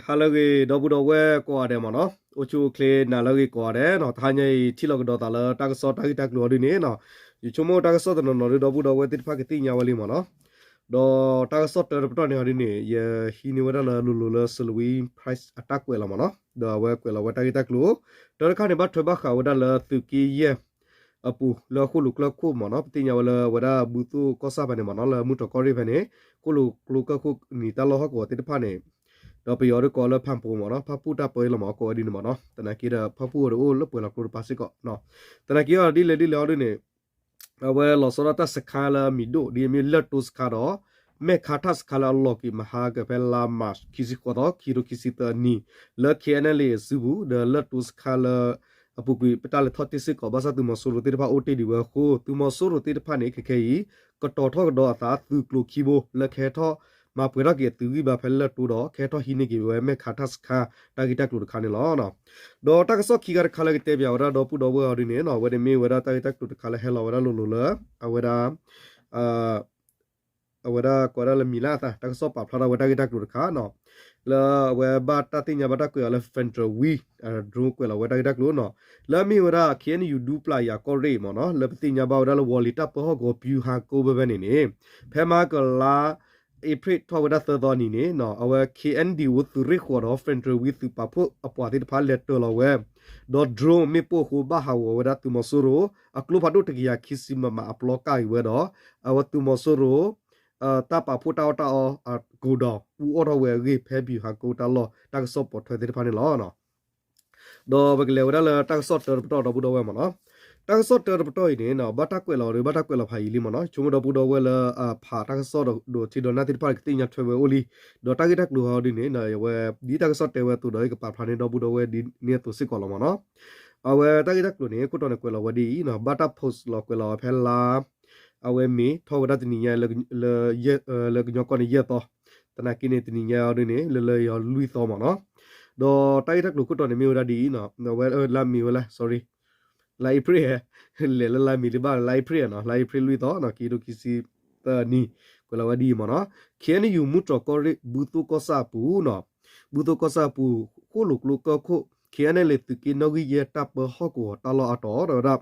ဟါလၢအဂ့ၤ ဒီပုၢ်ဒီဝဲၢ်ကိးဂၤဒဲးမ့ၢ်နီၤ, အိၣ်ဆူၣ်အိၣ်ချ့နၤလၢအဂ့ၤကိးဂၤဒဲးနီၤ, တဟါညါအံၤ ထံၣ်လိာ်ကဒီးသးလၢတၢ်ကစီၣ်တၢ်ဂ့ၢ်တၢ်ကျိၤအီၤဒ်န့ၣ်နီၤ, ယဆိကမိၣ်တၢ်ကစီၣ်တနီၤနီၤဒ် ဒီပုၢ်ဒီဝဲၢ်သ့ၣ်တဖၣ်ကသ့ၣ်ညါဝဲလံမ့ၢ်နီၤ, ဒီးတၢ်ကစီၣ်တၢတပတီၢ်န့ၣ်အီၤဒ်န့ၣ် ယဟံးန့ၢ်ဝဲဒၣ်လၢလိၤလိၤလၢ Salween Press အတၢ်ကွဲးလီၤမ့ၢ်နီၤ, ဒီးအဝဲကွဲးလီၤဝဲတၢ်ဂ့ၢ်တၢ်ကျိၤ, တၢတခါန့ၣ် ဘၣ်ထွဲဘၣ်ဃးဝဲဒၣ်လၢသုးက့ယဲၢ် အပူၤလၢဃိၣ်လိာ်ကျၢၢ်ခိၣ်မ့ၢ်နီၤ, ပသ့ၣ်ညါဝဲလၢအဝဲဒၣ်ဘူၣ်သိၣ်ကီၢ်ဆၣ်ဖဲန့ၣ်မ့ၢ်နီၤ, လၢမုၢ်တြီၢ်ကီၢ်ရ့ၣ်ဖဲန့ၣ် ဃိၣ်လိာ်ကျၢၢ်ခိၣ်နံၤတၢ်လီၢ်ဟီၣ်ကဝီၤသ့ၣ်တဖၣ်န့ၣ်, ဒီးပယီၤဒုးကိးလၢဖၣ်ပူၤမ့ၢ်နီၤ, ဖၣ်ပူၣ်တၢ်ပၢလီၤမ့ၢ် ကိးဝဲဒ်န့ၣ်မ့ၢ်နီၤ, သနာ်က့ဒီး ဖၣ်ပူၣ်အီၤဒီးအိၣ်လၢပှဲၤလီၤကျိတပၤစ့ၢ်ကီး, သနာ်က့အီၤဒ်လဲၣ်ဒ်လဲၣ်အီၤဒ်န့ၣ် အဝဲလီၤဆီဒၣ်တၢ်စခါလၢအမံၤဒိၣ် ဒ်အမ့ၢ်လၢၢ်တိစခါဒီး မဲၣ်ခါထၣ်စခါလၢအလီၤက့ၤမဟါကဖဲလါမး ခံဆံဃိးသီ ခံကထိခံဆံသၢနံၣ် လၢ KNLA အစုပူၤ ဒီးလၢၢ်တိစခါလၢ အပူၤကွံာ်ပတၢ်လဲၤထီၣ်တ့ၢ်စ့ၢ်ကီး ဘၣ်ဆၣ်သုးမီၤစိရိၤသ့ၣ်တဖၣ်အိၣ်တ့ၢ်ဒံးဝဲအဃိ သုးမီၤစိရိၤသ့ၣ်တဖၣ်န့ၣ် ခဲခဲအံၤ ကတီၤထီၣ်ကဒီးအသးသုးကျိၤခံဘိ လၢကဟဲထီၣ်မၤပှဲၤထီၣ်က့ၤအသုးဂံၢ်ဘါဖဲလၢၢ်တိဒီး ကဟဲထီၣ်ဟံးန့ၢ်က့ၤဝဲမဲၣ်ခါထၣ်စခါ တၢ်ဂ့ၢ်တၢ်ကျိၤတခါန့ၣ်လီၤ. ဒီးတၢ်ကစီၣ်ခံခါတခါလၢကတဲပၠးဝဲဒၣ်ဒီပုၢ်ဒီဝဲၢ်အီၤဒ်န့ၣ်နီၤ, အဝဲန့ၣ်မ့ၢ်ဝဲဒၣ်တၢ်ဂ့ၢ်တၢ်ကျိၤတခါလၢဟဲလီၤဝဲဒၣ်လိၤလိၤလၢ အဝဲဒၣ် အဝဲဒၣ်ကိးဝဲဒၣ်လၢမံၤလၢအသး တၢ်ကစီၣ်ပာ်ဖျါထီၣ်ဝဲတၢ်ဂ့ၢ်တၢ်ကျိၤတခါနီၤ, လၢအဝဲဘၣ်တၢ်သ့ၣ်ညါဘၣ်တၢ်ကွဲးအီၤလၢ Federal Wing drone ကွဲးလီၤဝဲတၢ်ဂ့ၢ်တၢ်ကျိၤနီၤ, လၢအမ့ၢ်ဝဲဒၣ် KNU ဒူပျၢ်ယၤကီၢ်ရ့ၣ်မ့ၢ်နီၤ, လၢပသ့ၣ်ညါဘၣ်ဝဲဒၣ်လၢဝီၤလံၤတၢ်ပၢဟီၣ်ကဝီၤ ဗျူဟာကုန်း ဖဲဖဲန့ၣ်န့ၣ်, ဖဲမဟါကလါ အ့ဖြ့ၣ်ထီၣ်ဝဲဒၣ်သၢသီနံၤန့ၣ်နီၤ, အဝဲ KNDO သုးရ့ၣ်ဃိးဒီး Federal Wing သုးပာ်ဖှိၣ်အပှၤသ့ၣ်တဖၣ်လဲၤတၢၤလီၤဝဲ, ဒီး drone မ့ၣ်ပိၢ်အဃိဘၣ်ဟးဂီၤဝဲဒၣ်သုးမီၤစိရိၤ အကျိဖးဒိၣ်တကယၤခံဆံ မမ အပျီကၢ်အံၤဝဲဒီး အဝဲသုးမီၤစိရိၤ တၢ်ပာ်ဖှိၣ်တၢ်အီၣ်တၢ်အီ အ godown အူအီၣ်ထီၣ်ဝဲအဂ့ၢ် ဖဲ ဗျူဟာကုန်း တၢ်လီၢ် တၢ်ကစီၣ်ပိာ်ထွဲသ့ၣ်တဖၣ်န့ၣ်လီၤ. ဒီးပကလဲၤဝဲဒၣ်လၢတၢ်ကစီၣ်တၢတပတီၢ်ဒီပုၢ်ဒီဝဲၢ်မ့ၢ်နီၤ, တၢ်ကစီၣ်တၢတပတီၢ်အံၤန့ၣ် ဘၣ်တၢ်ကွဲးလီၤဒီး ဘၣ်တၢ်ကွဲးလီၤဖးယံာ်လံမ့ၢ်နီၤ, ဆိကမိၣ်ဒီပုၢ်ဒီဝဲၢ်လၢအဖးတၢ်ကစီၣ်ဒီးထံဒီးနၢ်သ့ၣ်တဖၣ်ကသ့ၣ်ညါထွဲဝဲအိၣ်လံ, ဒီးတၢ်ဂ့ၢ်တၢ်ကျိၤဟီဒ်န့ၣ် အဝဲ ဒ်တၢ်ကစီၣ်တဲဝဲအသိးဒီး ယကပာ်ဖျါန့ၢ်ဒီပုၢ်ဒီဝဲၢ်ဒ်န့ၣ်အသိးစ့ၢ်ကီးလီၤမ့ၢ်နီၤ. အဝဲတၢ်ဂ့ၢ်တၢ်ကျိၤန့ၣ် ခိၣ်တီန့ၣ်ကွဲးလီၤဝဲဒ်အံၤနီၤ, ဘၣ်တၢ် post လီၤကွဲးလီၤဝဲဖဲလါ အဝဲမ့ၢ်ထီၣ်ဝဲဒၣ်တနံၤညါ လၢကညီကီၢ်န့ၣ်ယဲၢ်သီ, သနာ်က့န့ၣ် တနံၤညါအီၤဒ်န့ၣ် လၢလၢယီၤလွံၢ်သီမ့ၢ်နီၤ, ဒီးတၢ်ဂ့ၢ်တၢ်ကျိၤခိၣ်တီန့ၣ်မ့ၢ်ဝဲဒၣ်ဒ်အံၤနီၤ, ဝဲလါမ့ၤဝဲလၢ sorry လါအ့ဖြ့ၣ်, လဲၤလၢလါမ့ၤတဘၣ် လါအ့ဖြ့ၣ်နီၤ, လါအ့ဖြ့ၣ်လွံၢ်သီနီၤ, ခံကထိခံဆံသၢနံၣ်, ကွဲးလီၤဝဲဒ်အံၤမ့ၢ်နီၤ, KNU မူတြီၢ်ကီၢ်ရ့ၣ် ဘူၣ်သိၣ်ကီၢ်ဆၣ်အပူၤနီၤ, ဘူၣ်သိၣ်ကီၢ်ဆၣ်အပူၤ ဃိၣ်လိာ်ကျိကၢၢ်ခိၣ် KNLA သုးက့နီၣ်ဂံၢ်ယဲၢ်တၢ်ပၢဟီၣ်ကဝီၤတၢ်လီၢ်အါတီၤ တဲဝဲဒၣ်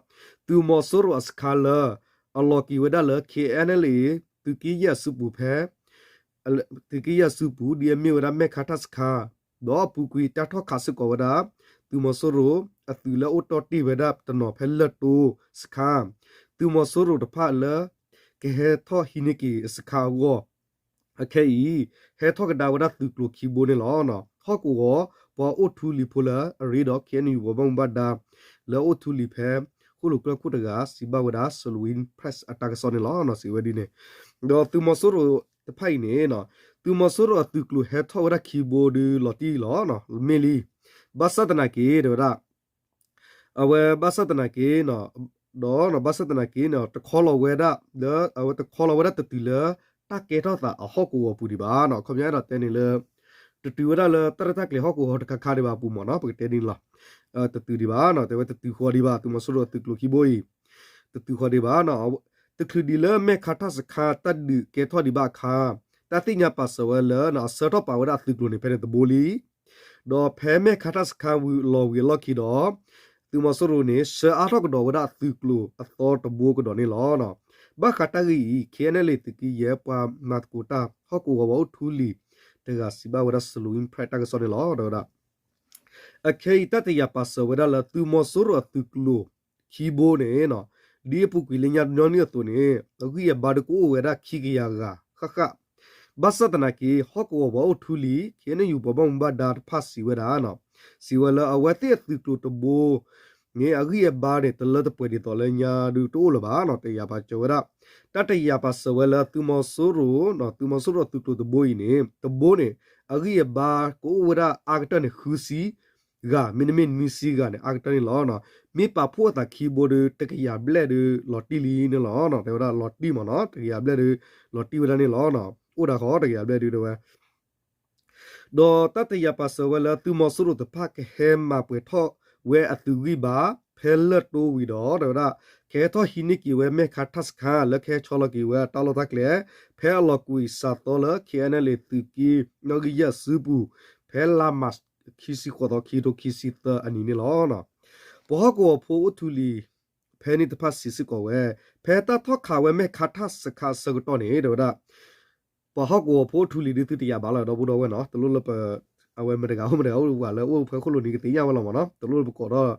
သုးမီၤစိရိၤအစခါလၢ အလီၤက့ၤဝဲဒၣ်လၢ KNLA သုးက့ယဲၢ်အစုပူၤဖဲ သုးက့ယဲၢ်အစုပူၤ ဒ်အမ့ၢ်ဝဲဒၣ်မဲၣ်ခါထၣ်စခါ, ဒီးအပူၤကွံာ်တၢ်ထီၣ်ခးစ့ၢ်ကီးဝဲဒၣ် သုးမီၤစိရိၤ အသုးလၢအိၣ်တီၢ်တ့ၢ်ဝဲဒၣ်တနီၤဖဲလၢၢ်တိစခါ, သုးမီၤစိရိၤတဖၣ်လၢ ကဟဲထီၣ်ဟံးန့ၢ်က့ၤအစခါအဂီၢ် အခဲအံၤ ဟဲထီၣ်ကဒါဝဲဒၣ်သုးကျိၤခံဘိန့ၣ်လီၤ. ဟီၣ်ကဝီၤပှၤအိၣ်ထူလံၤဖိလၢအရ့ဒီး KNU ပှၤဘၣ်မူဘၣ်ဒါ လၢအအိၣ်ထူလံၤဖဲ ဃိၣ်လိာ်ကျၢၢ်ခိၣ်တဂၤ စံးဘၣ်ဝဲဒၣ် Salween Press အတၢ်ကစီၣ်န့ၣ်လီၤ. စံးဝဲဒ်န့ၣ်, ဒီးသုးမီၤစိရိၤတဖၣ်အံၤန့ၣ် သုးမီၤစိရိၤအသုးကျိၤဟဲထီၣ်ဝဲဒၣ်ခံဘိဒုးလီၤတံၢ်လီၤ. မ့ၢ်လံ, ဘၣ်ဆၣ်သနာ်က့ တဲဝဲဒၣ် အဝဲဘၣ်ဆၣ်သနာ်က့ ဒီးဘၣ်ဆၣ်သနာ်က့ တခီလီၤဝဲဒၣ်လၢ အဝဲတခီလီၤဝဲဒၣ်တတုၤလၢ တၢ်ကဲထီၣ်သးအဟီၣ်ကဝီၤပူၤဒံးဘၣ်နီၤ. အခီပညီအဲၣ်ဒိးတဲန့ၣ်လၢ တတုၤဝဲဒၣ်လၢတၢ်ရဲၣ်တၢ်ကျဲၤဟီၣ်ကဝီၤတခါခါဒံးဘၣ်အပူၤမ့ၢ်နီၤ, ပကတဲဒ်န့ၣ်လီၤ. တတုၤဒံးဘၣ်နီၤ, တဲဝဲတတုၤဃီဒံးဘၣ် သုးမီၤစိရိၤအသုးကျိၤခံဘိအံၤ တတုၤဃီဒံးဘၣ်နီၤ. တချုးဒံးလၢမဲၣ်ခါထၣ်စခါတၢ်ဒုးကဲထီၣ်ဒံးဘၣ်အခါ တၢ်သ့ၣ်ညါပာ်စၢၤဝဲလၢ အဆှၢထီၣ်ပာ်ဝဲဒၣ်အသုးကျိၤန့ၣ် ဖဲန့ၣ်တဘိလံ ဒီးဖဲမဲၣ်ခါထၣ်စခါဝံၤလီၤဝံၤအလီၢ်ခံဒီး သုးမီၤစိရိၤန့ၣ် ဆှၢအါထီၣ်ကဒီးဝဲဒၣ်အသုးကျိၤအသီတဘိကဒီးန့ၣ်လီၤ. ဘၣ်ဃးတၢ်ဂ့ၢ်အံၤ KNLA သုးက့ယဲၢ်ပှၤမၤသကိးတၢ် ဟီၣ်ကဝီၤပှၤအိၣ်ထူလံၤတဂၤစံးဘၣ်ဝဲဒၣ် Salween Press တၢ်ကစီၣ်န့ၣ်လီၤ. တဲဝဲဒၣ် အခဲအံၤတၢ်တယာ်ပာ်စၢၤဝဲဒၣ်လၢသုးမီၤစိရိၤအသုးကျိၤခံဘိန့ၣ် ဒ်အပူၤကွံာ်လၢညါညီနုၢ်အသိးန့ၣ် အဂံၢ်အဘါဒုးကအိၣ်ဝဲဒၣ်ခံကယၤဂၤဃၣ်ဃၣ်, ဘၣ်ဆၣ်သနာ်က့ ဟီၣ်ကဝီၤပှၤအိၣ်ထူလံၤ KNU ပှၤဘၣ်မူဘၣ်ဒါတဖၣ်စံးဝဲဒၣ် စံးဝဲလၢအဝဲသ့ၣ်အသုးကျိၤတဘိ န့ၣ် အဂံၢ်အဘါန့ၣ် တလၢတပှဲၤဒ်သိးလၢညါဒုးတအိၣ်လၢၤဘၣ်နီၤ, တယာ်ပာ်စၢၤဝဲဒၣ်, တၢ်တယာ်ပာ်စၢၤဝဲလၢသုးမီၤစိရိၤ, သုးမီၤစိရိၤအသုးကျိၤတဘိအံၤန့ၣ် တဘိန့ၣ် အဂံၢ်အဘါကအိၣ်ဝဲဒၣ်အါကတၢၢ်န့ၣ် ဃုဆံဂၤ, မ့တမ့ၢ်နွံဆံဂၤန့ၣ် အါကတၢၢ်န့ၣ်လီၤ. မ့ၢ်ပာ်ဖှိၣ်အသးခံဘိဒီး တကယၤဘျဲၣ်ဒုးလီၤတံၢ်လံန့ၣ်လီၤ. တဲဝဲဒၣ်လီၤတံၢ်မ့ၢ်နီၤ, တကယၤဘျဲၣ်ဒုးလီၤတံၢ်ဝဲဒၣ်န့ၣ်လီၤ. အိၣ်ဒၣ်ဃီတကယၤဘျဲၣ်ဒုးတဲဝဲ ဒီးတၢ်တယာ်ပာ်စၢၤဝဲလၢသုးမီၤစိရိၤတဖၣ်ကဟဲမၤပှဲၤထီၣ်ဝဲအသုးဂံၢ်ဘါ ဖဲလၢၢ်တိဝံၤဒီး တဲဝဲဒၣ် ကဟဲထီၣ်ဟံးန့ၢ်က့ၤဝဲမဲၣ်ခါထၣ်စခါ လၢကဟဲဆီလီၤက့ၤဝဲအတၢ်လီၢ်တၢ်ကျဲ ဖဲအလီၤကွံာ်စှၤသီလၢ KNLA သုးက့နီၣ်ဂံၢ်ယဲၢ်အစုပူၤ, ဖဲ ဖဲလါမး ခံဆံဃိးသီ ခံကထိခံဆံသၢအနံၤန့ၣ်လီၤ. ပှၤဟီၣ်ကဝီၤဖိအိၣ်ထူလံၤ ဖဲန့ၣ်တဖၣ်စံးစ့ၢ်ကီးဝဲ ဖဲတၢ်ထီၣ်ခးဝဲမဲၢ်ခါထၣ်စခါအဆၢကတီၢ်န့ၣ် တဲဝဲဒၣ် ပှၤဟီၣ်ကဝီၤဖိအိၣ်ထူလံၤဒုးသုတယာ်ဘၣ်လီၤ ဒီပုၢ်ဒီဝဲၢ်နီၤ, တလိၣ်လၢပ အဝဲမတၤတဂၤအိၣ်မတၤတဂၤအိၣ်ဝဲလၢအိၣ်ဖဲခိၣ်လိၤန့ၣ် ကသ့ၣ်ညါဝဲလီၤမ့ၢ်နီၤ, တလိၣ်လၢပကိးထီၣ်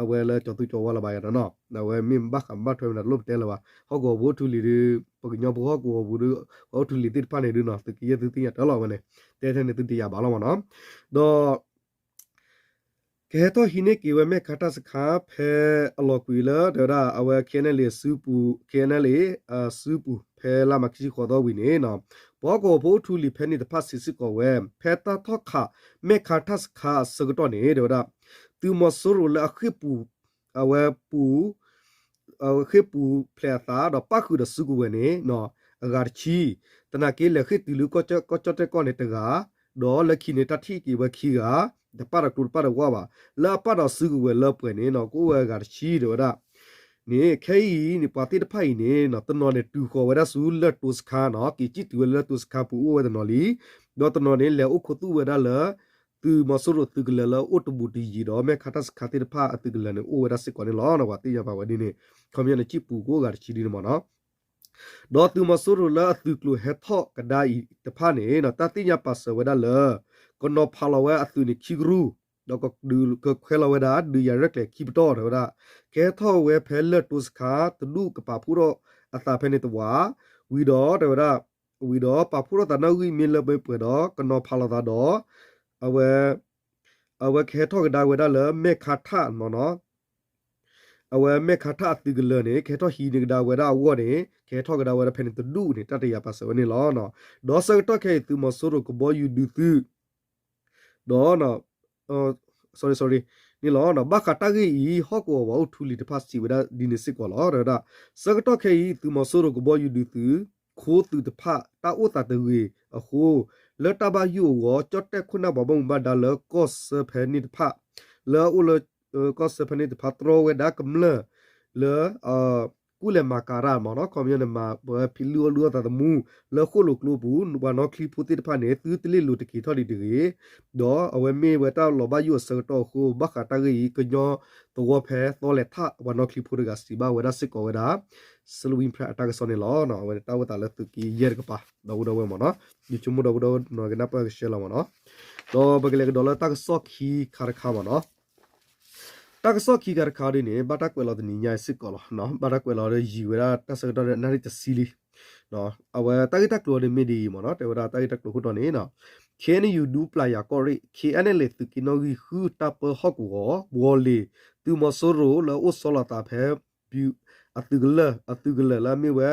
အဝဲလၢကၠီၤသူကၠီၤဝါလၢၤဘၣ်ယၤနီၤ, အဝဲမ့ၢ်ဘၣ်ဃးဘၣ်ထွဲမနုၤတလိၣ်ပတဲလၢၤဘၣ်, ဟီၣ်ကဝီၤဖိအိၣ်ထူလံၤဒုး ပကညီဖိဟီၣ်ကဝီၤပူၤဒုး ပှၤအိၣ်ထူလံၤသ့ၣ်တဖၣ်န့ၣ်ဒုးနီၤ သုကယဲၢ်သုသ့ၣ်ညါတၢ်လီၤဝဲန့ၣ်, တဲထဲန့ၣ်သုတယာ်ဘၣ်လီၤမ့ၢ်နီၤ, ဒီး ကဟဲထီၣ်ဟံးန့ၢ်က့ၤဝဲမဲၢ်ခါထၣ်စခါ ဖဲအလီၤကွံာ်လၢ တဲဝဲဒၣ် အဝဲ KNLA အစုပူၤ KNLA အစုပူၤ ဖဲလါမးခံဆံဃိးသီဝံၤန့ၣ်နီၤ, ပှၤဟီၣ်ကဝီၤဖိအိၣ်ထူလံၤဖဲန့ၣ်တဖၣ်စံးစ့ၢ်ကီးဝဲ ဖဲတၢ်ထီၣ်ခးမဲၢ်ခါထၣ်စခါအဆၢကတီၢ်န့ၣ် တဲဝဲဒၣ် သုးမီၤစိရိၤလၢအဃ့ၢ်ပူၤ အဝဲပူၤ ဃ့ၢ်ပူၤဖျဲးအသး ဒီးပၣ်ဃုာ်ဒီးစုကဝဲၤန့ၣ် အဂၤတဆံ, သနာ်က့လဲၤဃ့ၢ်တုၤလၢကီၢ်ကၠီၣ်တဲၣ်ကီၢ်န့ၣ်တဂၤ, ဒီးလၢခံန့ၣ်တၢ်ထံၣ်က့ၤဝဲခံဂၤ, တပၣ်ဒီးကျိတပၣ်ဒီးဝၣ်ဘၣ်, လၢအပၣ်ဒီးစုကဝဲၤလၢအပှဲၤန့ၣ်နီၤ ကအိၣ်ဝဲအဂၤတဆံ တဲဝဲဒၣ် န့ၣ် ခဲအံၤန့ၣ် ပှၤသ့ၣ်တဖၣ်အံၤန့ၣ် တနီၤန့ၣ်တုၤဃီၤဝဲဒၣ်ဆူလၢၢ်တိစခါနီၤ က့ၤစံၣ်တုၤဝဲလၢလၢၢ်တိစခါပူၤအိၣ်ဝဲတနီၤလံ, ဒီးတနီၤန့ၣ် လဲၤအိၣ်ခိးသူၣ်ဝဲဒၣ်လၢ သုးမီၤစိရိၤသုးကလၢၤလၢအအိၣ်တဘူးတယံၤဒီး မဲၢ်ခါထၣ်စခါသ့ၣ်တဖၣ်အသုးကလၢၤန့ၣ် အိၣ်ဝဲဒၣ်စ့ၢ်ကီးန့ၣ်လီၤ. ပှၤသ့ၣ်ညါဘၣ်ဝဲဒ်န့ၣ် ခီပညီန့ၣ် စံၣ်ပူၤကအိၣ်ဂၤတဆံဒ်န့ၣ်မ့ၢ်နီၤ ဒီးသုးမီၤစိရိၤလၢအသုးကျိၤဟဲထီၣ်ကဒါအံၤတဖၣ်န့ၣ် တၢ်သ့ၣ်ညါပာ်စၢၤဝဲဒၣ်လၢ ကနီၤဖးလီၤဝဲအသုးန့ၣ်ခံကရူၢ်, ဒီးကခွဲးလီၤဝဲဒၣ် ဒုးယၤရဲၣ်ကျဲၤခံပတီၢ် တဲဝဲဒၣ်, ကဟဲထီၣ်ဝဲဖဲလၢၢ်တိစခါ တဒူၣ်ကပာ်ဖှိၣ်ထီၣ်အသးဖဲန့ၣ်တဝာ်, ဝံၤဒီး တဲဝဲဒၣ် ဝံၤဒီးပာ်ဖှိၣ်ထီၣ်သးနီၣ်ဂံၢ်မ့ၢ်လၢမ့ၢ်ပှဲၤဒီး ကနီၤဖးလီၤသးဒီး အဝဲ အဝဲကဟဲထီၣ်ကဒါဝဲဒၣ်လၢမဲၢ်ခါထၣ်မ့ၢ်နီၤ အဝဲမဲၢ်ခါထၣ်အသုးကလၢၤန့ၣ် ကဟဲထီၣ်ဟံးန့ၢ်ကဒါဝဲဒၣ်အဂီၢ်န့ၣ် ကဟဲထီၣ်ကဒါဝဲဒၣ်ဖဲန့ၣ်တဒူၣ်န့ၣ် တၢ်တယာ်ပာ်စၢၤဝဲန့ၣ်လီၤ. ဒီးဆၢကတီၢ်ခဲအံၤ သုးမီၤစိရိၤကဘီယူၤဒုးသုး ဒီး sorry sorry န့ၣ်လီၤ. ဘၣ်ဃးတၢ်ဂ့ၢ်အံၤ ဟီၣ်ကဝီၤပှၤအိၣ်ထူလံၤတဖၣ်စံးဝဲဒၣ်ဒ်န့ၣ်စ့ၢ်ကီးလီၤ. တဲဝဲဒၣ် ဆၢကတီၢ်ခဲအံၤ သုးမီၤစိရိၤကဘီယူၤဒုးသုး ခိသုးတဖၣ် တၢ်အိၣ်သးတဂ့ၤအဃိ လၢတၢ်ဘၣ်ယိၣ်အဂီၢ် ကၠီၣ်တဲၣ်ခိၣ်နၢ်ပှၤဘၣ်မူဘၣ်ဒါလၢကီၢ်စၢဖဲန့ၣ်တဖၣ် လၢအအိၣ်လၢ ကီၢ်စၢဖဲန့ၣ်တဖၣ် တြီဝဲဒၣ်ကမျၢၢ်လၢ ကူၣ်လဲၤမၤကၤတၢ်မ့ၢ်နီၤ ခီပညီန့ၣ် မၤပှဲၤဖံးလုၢ်အီၣ်လုၢ်အီသးသမူ လၢဃိၣ်လိာ်ကျိပူၤ ပှၤနီၣ်ချံဖိသ့ၣ်တဖၣ်န့ၣ် သုတလ့ၣ်လိၤတက့ၤထီၣ်ဒံးတဂ့ၤ, ဒီးအဝဲမ့ၢ်ဝဲတၢ်လီၤဘၣ်ယိၣ်အဆၢကတီၢ်အဃိ ဘၣ်ဃးတၢ်ဂ့ၢ်အံၤ ကညီသဝီဖဲသီလဲၤထၣ် ပှၤနီၣ်ချံဖိတဂၤစံးဘၣ်ဝဲဒၣ်စ့ၢ်ကီးဝဲဒၣ် Salween Press အတၢ်ကစီၣ်န့ၣ်လီၤ. အဝဲန့ၣ်တၢ်အိၣ်သးလၢသုးက့ယဲၢ်တကပၤ ဒီပုၢ်ဒီဝဲၢ်မ့ၢ်နီၤ ယဆိကမိၣ်ဒီပုၢ်ဒီဝဲၢ်နီၤ ကနၢ်ပၢၢ်ကဆှဲလီၤမ့ၢ်နီၤ ဒီးပကလဲၤကဒီးလၢတၢ်ကစီၣ်ခံခါတခါမ့ၢ်နီၤ တၢ်ကစီၣ်ခံခါတခါဒ်န့ၣ် ဘၣ်တၢ်ကွဲးလီၤတနံၤညါအံၤစ့ၢ်ကီးလီၤ. ဘၣ်တၢ်ကွဲးလီၤဒီးယံာ်ဝဲဒၣ်တၢ်ဆၢကတီၢ်ဒီးနၣ်ရံၣ်တဆံလံ. အဝဲတၢ်ဂ့ၢ်တၢ်ကျိၤအံၤဒ်မ့ၢ်ဒ်အံၤမ့ၢ်နီၤ တဲဝဲဒၣ်တၢ်ဂ့ၢ်တၢ်ကျိၤခိၣ်တီန့ၣ် KNU ဒူပျၢ်ယၤကီၢ်ရ့ၣ် KNLA သုးက့နီၣ်ဂံၢ်ဃုတၢ်ပၢဟီၣ်ကဝီၤ ဝီၤလ့ၤ သုးမီၤစိရိၤလၢအအိၣ်ဆီလီၤသးဖဲ အသုးကလၢၤ အသုးကလၢၤလၢအမ့ၢ်ဝဲ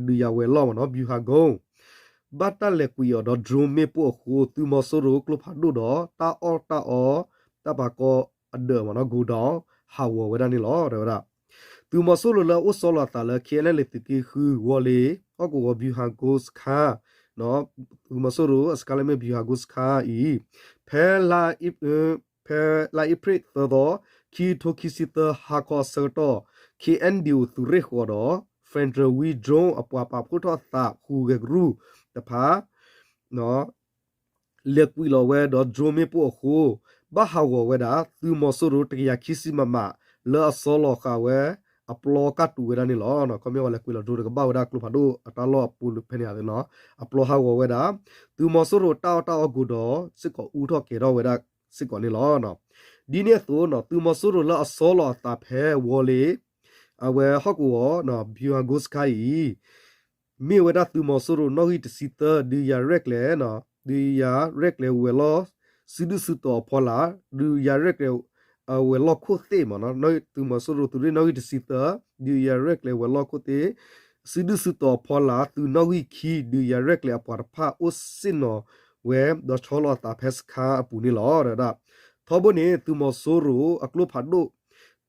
ဒုးယၤဝဲၤလီၢ်မ့ၢ်နီၤ ဗျူဟာကုန်း ဘၣ်တၢ်လဲၤကွံာ်အီၤဒီး drone မ့ၣ်ပိၢ်အဃိ သုးမီၤစိရိၤကျိဖးဒိၣ်ဒီး တၢ်အီၣ်တၢ်အီ တၢ်ပာ်ကီအဒၢးမ့ၢ်နီၤ godown ဟးဂီၤဝဲဒၣ်န့ၣ်လီၤ တဲဝဲဒၣ်. သုးမီၤစိရိၤလၢအအိၣ်ဆီလီၤအသးလၢ KNLA သုးက့ဃု ဝီၤလ့ၤ ဟီၣ်ကဝီၤ ဗျူဟာကုန်းစခန်း သုးမီၤစိရိၤအစခန်းလၢမ့ၢ် ဗျူဟာကုန်းစခန်း အံၤ ဖဲ ဖဲလါအ့ဖြ့ၣ်သၢသီ ခံကထိခံဆံသၢ ဟါခီအဆၢကတီၢ် KNDO သုးရ့ၣ်ဃီၤဒီး Federal Wings drone အပှၤပာ်ဖှိၣ်ထီၣ်သးဃုဂဲၤကရူၢ်တဖၣ် လဲၤကွံာ်လီၤဝဲဒီး drone မ့ၣ်ပိၢ်အဃိ ဘၣ်ဟးဂီၤဝဲဒၣ် သုးမီၤစိရိၤ တကယၤခံဆံ မမ လၢအဆီလီၤဃာ်ဝဲအပျီကၢ်တူာ်ဝဲဒၣ်န့ၣ်လီၤ. ခီပညီပှၤလဲၤကွံာ်လီၤ drone တကဘၣ်ဝဲဒၣ်ကျိဖးဒိၣ်အတၢ်လီၢ်အပူၤဖဲန့ၣ်ဧါနီၤ အပျီဟးဂီၤဝဲဒၣ် သုးမီၤစိရိၤတၢ်အီၣ်တၢ်အီ godown စ့ၢ်ကီးအူထီၣ်ကဲၤထီၣ်ဝဲဒၣ်စ့ၢ်ကီးန့ၣ်လီၤ. ဒ်န့ၣ်အသိး သုးမီၤစိရိၤလၢအဆီလီၤအသးဖဲဝီၤလ့ၤ အဝဲဟီၣ်ကဝီၤ ဗျူဟာကုန်းစခန်း အံၤ မ့ၢ်ဝဲဒၣ်သုးမီၤစိရိၤနီၣ်ဂံၢ်တဆံသၢ ဒုးယၤရဲၣ်ကျဲၤ ဒုးယၤရဲၣ်ကျဲၤဝဲၤလီၢ် စုဒုၣ်စုတီၤအဖီလာ် ဒုးယၤရဲၣ်ကျဲၤ ဝဲၤလီၢ်ခိၣ်သ့ၣ်မ့ၢ်နီၤ သုးမီၤစိရိၤသုးရ့ၣ်နီၣ်ဂံၢ်တဆံသၢ ဒုးယၤရဲၣ်ကျဲၤဝဲၤလီၢ်ခိၣ်သ့ၣ် စုဒုၣ်စုတီၤအဖီလာ် သုးနီၣ်ဂံၢ်ခံ ဒုးယၤရဲၣ်ကျဲၤအပှၤတဖၣ်အိၣ်ဆ့ၣ်နီၤဝဲ ဒီးဆီလီၤအသးဖဲစခန်းအပူၤန့ၣ်လီၤ. ထီဘိန့ၣ် သုးမီၤစိရိၤအကျိဖးဒိၣ်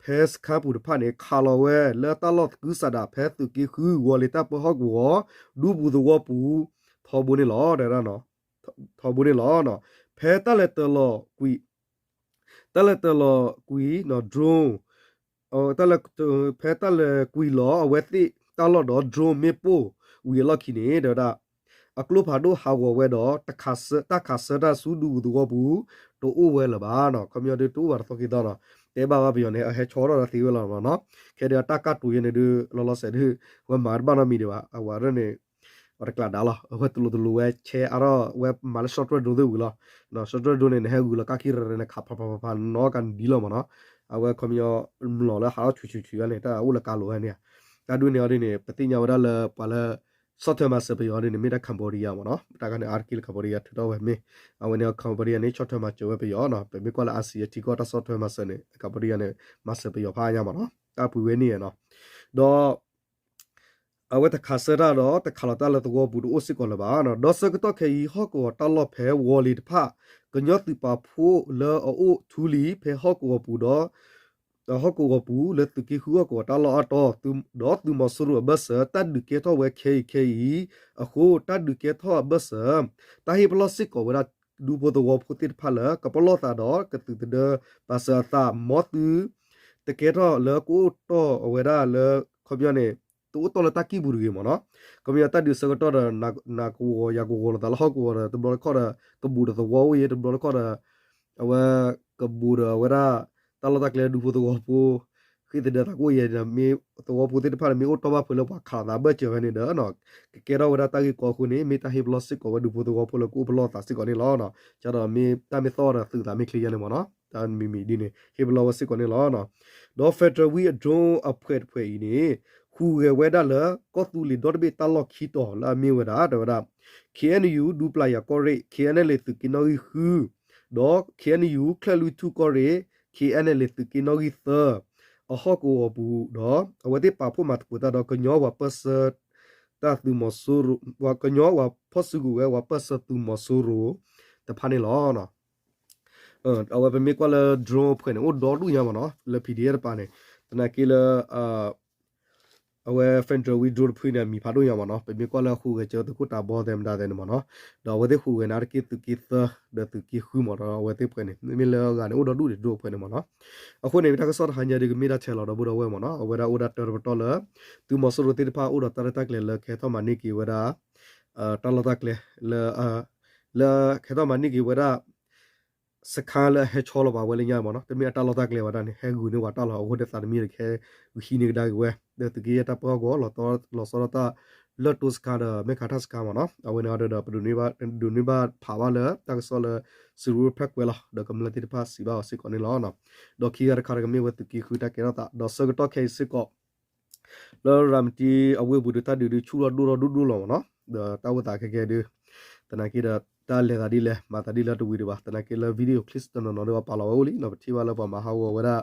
ဖဲစခန်းပူၤတဖၣ်န့ၣ် ခးလီၤဝဲလၢတၢ်လီၢ်သကုၤဆးဒးဖဲသုးက့ဃု ဝီၤလ့ၤတၢ်ပၢဟီၣ်ကဝီၤ ဒူပူၤသဝီပူၤ ထီဘိန့ၣ်လီၤ. ထီဘိန့ၣ်လီၤ. ဖဲတၢ်လဲၤတၢၤလီၤကွံာ် တၢ်လဲၤတၢၤလီၤကွံာ် drone ဖဲတၢ်လဲၤကွံာ်လီၤအဝဲသ့ၣ်တၢ်လီၢ်ဒီး drone မ့ၣ်ပိၢ်ဝံၤအလီၢ်ခံန့ၣ် တဲဝဲဒၣ် အကျိဖးဒိၣ်ဟးဂီၤဝဲဒီး တၢ်ခးဆၢတၢ်ဆူဒူပူၤသဝီပူၤ တအိၣ်ဝဲလၢၤဘၣ်နီၤ. ခီပညီဒုးတအိၣ်ဘၣ်တသီခံသီနီၤ. တဲဘၣ်ဘၣ်ပယီၤန့ၣ် အဟဲဆီထီၣ်ဒီးသ့ဝဲလီၤမ့ၢ်နီၤ. ခဲဒုးအတၢ်ကၢ်တိၤယဲန့ၣ်ဒုး လီၤလီၤဆဲးဒုး ဝဲမၤတဘၣ်နီတမံၤဒံးဘၣ်. အဝဲဒၣ်န့ၣ် အတကျးဒါလီၤ. အဝဲတလိၤတလိၤဝဲဆဲးအါထီၣ်ဝဲမၤလၢ short range drone သ့ၣ်ဝံၤလီၤ. short range drone န့ၣ် နဟဲဂုာ်လီၤကၢ်ခံရၤရၤန့ၣ် ခးဖးဖးဖးဖးနီၢ်ကးဒ်လီၤမ့ၢ်နီၤ. အဝဲခီပညီ လီၤလၢဟးထီၣ်ဆူးဆူးဆူးန့ၣ် တၢ်အိၣ်လၢကါလိၤဝဲန့ၣ် တၢ်ဒုးန့ၣ်အီၤဒ်န့ၣ် ပသ့ၣ်ညါဝဲဒၣ်လၢပှၤလၢ ဆီၣ်ထွဲမၤစၢၤပယီၤဒ်န့ၣ် မ့ၢ်ဒၣ် Cambodia မ့ၢ်နီၤ. တၢ်ခါန့ၣ် အါတက့ၢ်လၢ Cambodia ထုးထီၣ်ဝဲမ့ၢ် အဝဲန့ၣ် Cambodia န့ၣ် ဆီၣ်ထွဲမၤစၢၤဝဲပယီၤနီၤ. ပမ့ၢ်ကွၢ်လၢ ASEAN ထံကီၢ်တၢ်ဆီၣ်ထွဲမၤစၢၤန့ၣ် Cambodia န့ၣ် မၤစၢၤပယီၤဖးအါညါမ့ၢ်နီၤ. တၢ်ပှ့ၤဝဲန့ၣ်နီၤ. ဒီး အဝဲတခးဆၢတၢ်ဒီး တခးလီၤတၢ်လၢသဝီပူၤတအိၣ်စ့ၢ်ကီးလၢၤဘၣ်နီၤ. ဒီးဆၢကတီၢ်ခဲအံၤ ဟီၣ်ကဝီၤတၢ်လီၢ်ဖဲဝီၤလ့ၤတဖၣ် ကညီသုးပာ်ဖှိၣ်လၢအအိၣ်ထူလံၤ ဖဲဟီၣ်ကဝီၤပူၤဒီး ဟီၣ်ကဝီၤပူၤ လၢသုးက့ဃုဟီၣ်ကဝီၤတၢ်လီၢ်အါတီၤ ဒီးသုးမီၤစိရိၤအဘၢၣ်စၢၤ တၢ်ဒုးကဲထီၣ်ဝဲခဲအံၤခဲအံၤ အဃိ တၢ်ဒုးကဲထီၣ်အဘၢၣ်စၢၤ တၢ်ဟ့ၣ်ပလီၢ်စ့ၢ်ကီးဝဲဒၣ် ဒူဖိသဝီဖိသ့ၣ်တဖၣ်လၢ ကပလီၢ်သးဒီးကသုးသဒၢပာ်စၢၤအသး မ်သု တကဲထီၣ်လၢကအိၣ်တီၢ်အဝဲဒၣ်လၢ ခီပညီန့ၣ် တအိၣ်တီၢ်လၢတၢ်ကံၢ်ပူၤတဂ့ၤမ့ၢ်နီၤ. ခီပညီတၢ်ဒုးဆၢကတီၢ်ဒီး နကဝီၤယၤကဝီၤလိာ်သးလၢဟီၣ်ကဝီၤဒီး တဘျီတခီၣ်ဒီး ကဘူးဒီးသဝီအိၣ်ယဲ တဘျီတခီၣ်ဒီး အဝဲကဘူးဒီးအဝဲဒၣ် တၢ်လီၢ်တၢ်ကျဲဒူဖိသဝီဖိ ဃ့ၢ်သဒၢသးကအိၣ်ယဲဒီး မ့ၢ်သဝီဖိသ့ၣ်တဖၣ်န့ၣ် မ့ၢ်အိၣ်တီၢ်ဘၣ်ဖဲလၢပှၤခးလိာ်သးဘၢၣ်စၢၤဝဲန့ၣ်ဒီး ကကဲထီၣ်ဝဲဒၣ်တၢ်ဂ့ၢ်ကီအဃိန့ၣ် မ့ၢ်တၢ်ဟ့ၣ်ပလီၢ်စ့ၢ်ကီးဝဲဒူဖိသဝီဖိလၢကအိၣ်ပလီၢ်သးစ့ၢ်ကီးန့ၣ်လီၤ. ကဒီးမ့ၢ်တၢ်မ့ၢ်သီၣ်ဒီးသုးသးမ့ၢ်ချ့ယဲန့ၣ်မ့ၢ်နီၤ တၢ်မံၤမံၤဒ်န့ၣ် ဟ့ၣ်ပလီၢ်ဝဲစ့ၢ်ကီးန့ၣ်လီၤ. ဒီး Federal Wing အ drone အဖှဲးတဖှဲးအံၤန့ၣ် ဟူးဂဲၤဝဲဒၣ်လၢ ကီၢ်သူလ့ၤဒီတဘ့ၣ်တၢ်လီၢ်ခံတီၤလၢအမ့ၢ်ဝဲဒၣ် တဲဝဲဒၣ် K N U ဒူပျၢ်ယၤကီၢ်ရ့ၣ် K N L A သုးက့နီၣ်ဂံၢ်ဃု ဒီး K N U ချၢၣ်လွံၢ်ထူၣ်ကီၢ်ရ့ၣ် K N L A သုးက့နီၣ်ဂံၢ်သၢ အဟီၣ်ကဝီၤပူၤဒီး အဝဲသ့ၣ်ပာ်ဖှိၣ်မၤသကိးတၢ်ဒီး ကညီပှၤပၢၢ်ဆၢ တၢ်သုးမီၤစိရိၤ ကညီပှၤဖီၣ်စုကဝဲၤ ပှၤပၢၢ်ဆၢသုးမီၤစိရိၤတဖၣ်န့ၣ်လီၤ. အဝဲပမ့ၢ်ကွၢ်လၢ drone အဖှဲးန့ၣ် အိၣ်ဒီဒူၣ်ညါမ့ၢ်နီၤ လၢ P D F တပၤန့ၣ် သနာ်က့လၢ အဝဲ Federal Wing drone တဖုန့ၣ် အမံၤဖးဒိၣ်ညါမ့ၢ်နီၤ ပမ့ၢ်ကွၢ်လၢဟူးဂဲၤစၢၤသုးခိၣ်တၢ်ဘီသဲမတၤသဲန့ၣ်မ့ၢ်နီၤ ဒီးအဝဲသ့ၣ်ဟူးဂဲၤန့ၣ် အါတက့ၢ်သုးက့သၢ ဒီးသုးက့ဃုမ့ၢ်ဒီး အဝဲသ့ၣ်ဖှဲးန့ၣ် မ့မ့ၢ်လၢအဂၤန့ၣ် အိၣ်ဒီဒူၣ်န့ၣ် drone အဖှဲးန့ၣ်မ့ၢ်နီၤ အဃိန့ၣ် တၢ်ကစီၣ်တဟါညါဒ်ကမ့ၢ်ဒၣ်ထဲလီၤဒီပုၢ်ဒီဝဲၢ်မ့ၢ်နီၤ အဝဲဒၣ်အိၣ်ဒၣ်တၢတပတီၢ်လၢ သုးမီၤစိရိၤသ့ၣ်တဖၣ်အိၣ်ဒီးတၢ်ရဲၣ်တၢ်ကျဲၤလၢကဟဲထီၣ်မၤန့ၢ်က့ၤဝဲဒၣ် တၢ်လီၢ်တၢ်ကျဲ လၢ လၢကဟဲထီၣ်မၤန့ၢ်က့ၤဝဲဒၣ် စခါလၢအဟဲဆီလီၤပာ်ဝဲလၢညါမ့ၢ်နီၤ တမ့ၢ်အတၢ်လီၢ်တၢ်ကျဲဘၣ်ဒၣ်န့ၣ် ဟဲဂုာ်န့ၢ်ဝဲတၢ်လီၢ် အဃိန့ၣ်သးတမံၤဒီး ကဟဲဂုာ်ဟံးန့ၢ်ကဒါက့ၤဝဲ ဒီးသုးက့ယဲၢ်တၢ်ပၢဟီၣ်ကဝီၤ လီၤဆီဒၣ်တၢ် လၢတိစခါဒီး မဲခးထၣ်စခါမ့ၢ်နီၤ အဝဲန့ၣ်အီၤဒီး ပဒိးန့ၢ်ဘၣ်ဖးဘၣ်လၢ တၢ်ကစီၣ်လၢ စံရူဖၢၣ်ကွဲလီၤ ဒီးကမျၢၢ်သ့ၣ်တဖၣ်စံးဘၣ်အီၤစ့ၢ်ကီးန့ၣ်လီၤ. ဒီးခံဂၤတခါဒီးကမ့ၢ်ဝဲသုးက့ဃုတၢ်ကဲထီၣ်သး ဒီးဆၢကတီၢ်ခဲအံၤစ့ၢ်ကီး လၢရၤမတံအဝ့ၢ်ပူၤဒီး တၢ်ဒုးဒုးဆူၣ်ထီၣ်ဒိၣ်ထီၣ်ဒိၣ်ဒိၣ်လီၤမ့ၢ်နီၤ ဒီးတၢ်အိၣ်သးခဲကဲဒုး သနာ်က့ဒီး တၢ်လဲၤသးဒ်လဲၣ် မၤသးဒ်လဲၣ်တဝံၤဒံးဘၣ် သနာ်က့လၢ video clips တနီၤနီၤဒီး ပှၤပာ်လီၤဝဲအိၣ်လံနီၤ ပထံၣ်ဘၣ်လၢပှၤမၤဟးဂီၤဝဲဒၣ်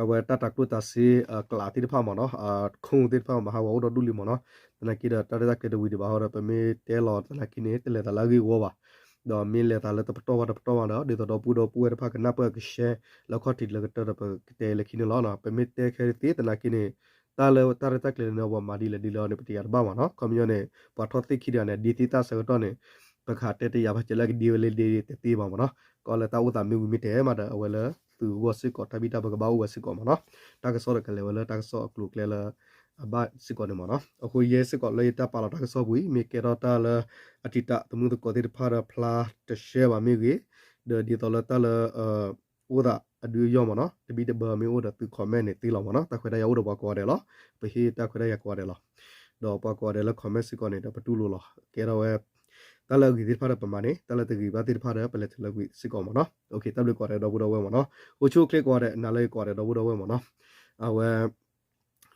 အဝဲတၢ်တၤကျိၣ်တၤစ့ ကျးသ့ၣ်တဖၣ်မ့ၢ်နီၤ ခိၣ်သ့ၣ်တဖၣ်မၤဟးဂီၤအိၣ်ဒီးဒူၣ်လံမ့ၢ်နီၤ သနာ်က့ဒီး တၢ်ရဲၣ်တၢ်ကျဲၤတဝံၤဒံးဘၣ်ဟီဒီး ပမ့ၢ်တဲလီၤသနာ်က့န့ၣ် တလဲၤသးလၢအဂ့ၢ်အဝီဘၣ် ဒီးမ့ၢ်လဲၤသးလၢတပတီၢ်ဘၣ်တပတီၢ်ဘၣ်ဒီး ဒ်သိးဒီပုၢ်ဒီပုၢ်ဝဲၢ်တဖၣ်ကနၢ်ပၢၢ်ကရှဲ လၢခီၣ်ထံးလၢကတၢၢ်ဒီးပကတဲလၢခံန့ၣ်လီၤ. ပမ့ၢ်တဲခဲသ့သနာ်က့န့ၣ် တၢ်လၢတၢ်ရဲၣ်တၢ်ကျဲၤန့ၣ် ပှၤမၤဒ်လဲၣ်ဒ်လဲၣ်န့ၣ် ပတယာ်တဘၣ်မ့ၢ်နီၤ ခီပညီန့ၣ် ပှၤထီၣ်သ့ၣ်ခံဒီးန့ၣ် ဒ်သ့တၢ်ဆၢကတီၢ်န့ၣ် ပကဟးတဲတယာ်ဘၣ်ကဲလၢကဒ့ဝဲလၢဒ့တသ့ဘၣ်မ့ၢ်နီၤ ကီလၢတၢ်အိၣ်သးမ့ၢ်ဝံၤမ့ၢ်တဲမးဒီး အဝဲလၢသုးဂီၢ်စ့ၢ်ကီး တၢ်ဘံၣ်တၢ်ဘၢကဘၣ်အိၣ်ဝဲစ့ၢ်ကီးမ့ၢ်နီၤ တၢ်ကစီၣ်ဒီးကလဲၤဝဲလၢတၢ်ကစီၣ်အကျိၤအကျဲလၢ အဘၣ်စ့ၢ်ကီးန့ၣ်မ့ၢ်နီၤ အဃိယဲစ့ၢ်ကီးလၢယတၢ်ပာ်လီၤတၢ်ကစီၣ်ပူၤအံၤ မ့ၢ်ကဲထီၣ်တၢ်လၢ အတံာ်တာ်သမုၢ်သကိးသ့ၣ်တဖၣ်ဒီးဖျါတရှဲဘၣ်မ့ၢ်ဂ့ၤ ဒီးဒ်သိးလၢတၢ်လၢ အိၣ်သးအဒုးအယီၢ်မ့ၢ်နီၤ တဘံၣ်တဘၢမ့ၢ်အိၣ်ဒီးသု comment န့ၣ်သ့လီၤမ့ၢ်နီၤ တၢ်ခွဲးတၢ်ယာ်အိၣ်ဒီးပှၤကိးဂၤဒဲးလီၤ ပဟ့ၣ်တၢ်ခွဲးတၢ်ယာ်ကိးဂၤဒဲးလီၤ ဒီးပှၤကိးဂၤဒဲးလၢ comment စ့ၢ်ကီးန့ၣ်ဒီး ပတူၢ်လိာ်လီၤကဲထီၣ်ဝဲ တၢ်လၢအဂ့ၤသ့ၣ်တဖၣ်ဒီးပမၤန့ၣ် တၢ်လၢတဂ့ၤဘၣ်သ့ၣ်တဖၣ်ဒီး ပလဲၤတုၤလၢကွံာ်စ့ၢ်ကီးမ့ၢ်နီၤ တၢ်ဘျုးကိးဂၤဒဲးဒီပုၢ်ဒီဝဲၢ်မ့ၢ်နီၤ အိၣ်ဆူၣ်အိၣ်ချ့ကိးဂၤဒဲး နၤလၢအဂ့ၤကိးဂၤဒဲးဒီပုၢ်ဒီဝဲၢ်မ့ၢ်နီၤ အဝဲ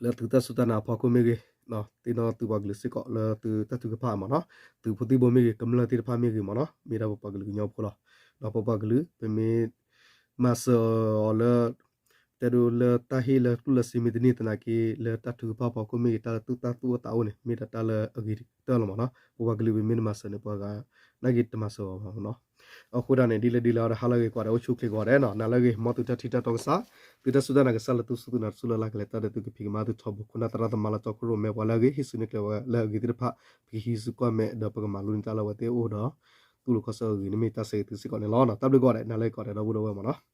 လၢသုတၢ်စူၢ်တၢ်နာ်အဖီခိၣ်မ့ၢ်ဂ့ၤ သ့ၣ်နီၣ်သုပှၤကလုာ်စ့ၢ်ကီးလၢသုတၢ်ထုကဖၣ်မ့ၢ်နီၤ သုးဖိသံၣ်ဘိမ့ၢ်ဂ့ၤ ကမျၢၢ်သ့ၣ်တဖၣ်မ့ၢ်ဂ့ၤမ့ၢ်နီၤ မ့ၢ်ဒၣ်ပပှၤကလုာ်ကညီဖိလီၤ ဒီးပပှၤကလုာ် ပမ့ၢ်မၤစၢၤအီၤလၢ တဲဒိလၢတၢ်ဟ့ၣ်လၢကျိၣ်လၢစ့မ့ၢ်တန့ၢ်သနာ်က့ လၢတၢ်ထုကဖၣ်ဖီခိၣ်မ့ၢ်ဂ့ၤ တၢ်လၢသုတၢ်သူၣ်အိၣ်သးအိၣ်န့ၣ် မ့ၢ်ဒၣ်တၢ်လၢအဂ့ၤကတၢၢ်လီၤမ့ၢ်နီၤ ပပှၤကလုာ်ပမ့ၢ်တမၤစၢၤန့ၣ် ပှၤဂၤနာ်က့တမၤစၢၤအီၤဘၣ်မ့ၢ်နီၤ အဃိဒၣ်န့ၣ် ဒ်လဲၣ်ဒ်လဲၣ်ဒီး ဟါလၢအဂ့ၤကိးဂၤဒဲး အိၣ်ဆူၣ်အိၣ်ချ့ကိးဂၤဒဲးနီၤ နၤလၢအဂ့ၤ မ်သုတၢ်ထံၣ်တၢ်တီကစၢ် သုတၢ်စူၢ်တၢ်နာ်ကစၢ်လၢသုစူၢ်သုနာ်တစူၢ်လၢ်လၢ်ကလဲၤတၢ်ဒီး သုကဖံးကမၤသုထီဘိခိၣ်နၢ်သရၣ်သမါလၢကၠီခိၣ်ရိၣ်မဲပှၤလၢအဂ့ၤ ဟံးစုနဲၣ်ကျဲၤဝဲလၢအဂ့ၤသ့ၣ်တဖၣ် ပကဟံးစုကွၢ်မဲာ်ဒီးပကမၤလိန့ၢ်တၢ်လၢအဝဲသ့ၣ်အအိၣ်ဒီး တူၢ်လိာ်ခီၣ်ဆၢအဂ့ၤန့ၣ်မ့ၢ်တၢ်ဆၢဂ့ၤသုစ့ၢ်ကီးန့ၣ်လီၤ. တၢ်ဘျုးကိးဂၤဒဲး နၤလၢအဂ့ၤကိးဂၤဒဲးဒီပုၢ်ဒီဝဲၢ်မ့ၢ်နီၤ